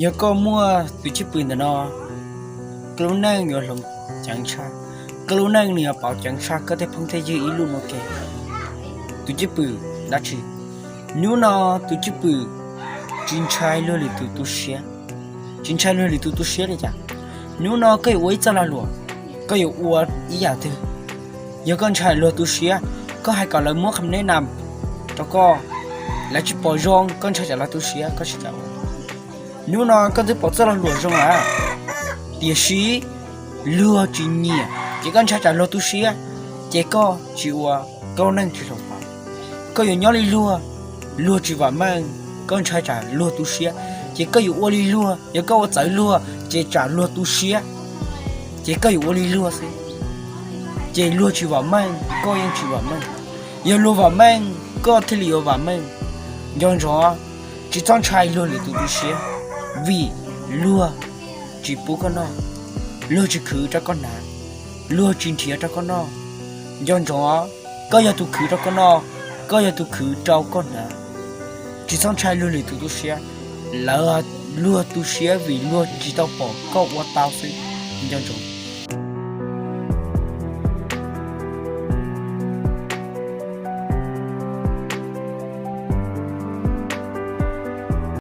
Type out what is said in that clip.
Yog koj muaj tus cwj pwm ntawm no, koj lub neej yuav hloov ceev tshaj, koj lub neej nws yuav pauv ceev tshaj koj tej phooj tej ywg ib lub nuav ke. Tus cwj pwm dab tsi? Hnub no tus cwj pwm tsis ntshai luag lwm tus tu siab. Tsis ntshai luag lwm tus tu siab li cas? Hnub no koj yuav ua ib txoj lag luam, koj yuav ua ib yam twg? Yog koj ntshai luag tu siab, koj hais kom lawv muab qham neb nam rau koj, lawv tsis pom zoo, koj ntshai tsam luag tu siab koj tsis kam ua. Hnub no koj twb pom txoj lag luam zoo lawm, tiam sis luag tsis nyiam, ces koj ntshai tsam luag tu siab, ces koj tsis ua, koj lub neej tsis hloov pauv. Koj yuav nyob li luag, luag tsis vam meej, koj ntshai tsam luag tu siab, ces koj yuav ua li luag. Yog koj ua txawv luag ces tsam luag tu siab, ces koj yuav ua li luag xwb. Ces luag tsis vam meej, koj yeej tsis vam meej. Yog luag vam meej, koj thiaj li yuav vam meej. Nco ntsoov, tsis txhob ntshai luag lwm tus tu siab, vim luag tsis pub koj noj, luag tsis khwv rau koj hnav, luag tsis nrhiav rau koj noj. Nco ntsoov, koj yog tus khwv rau koj noj, koj yog tus khwv rau koj hnav. Tsis txhob ntshai luag lwm tus tu siab, lawv, luag tu siab vim luag tsis tau pom koj ua tau xwb. Nco ntsoov.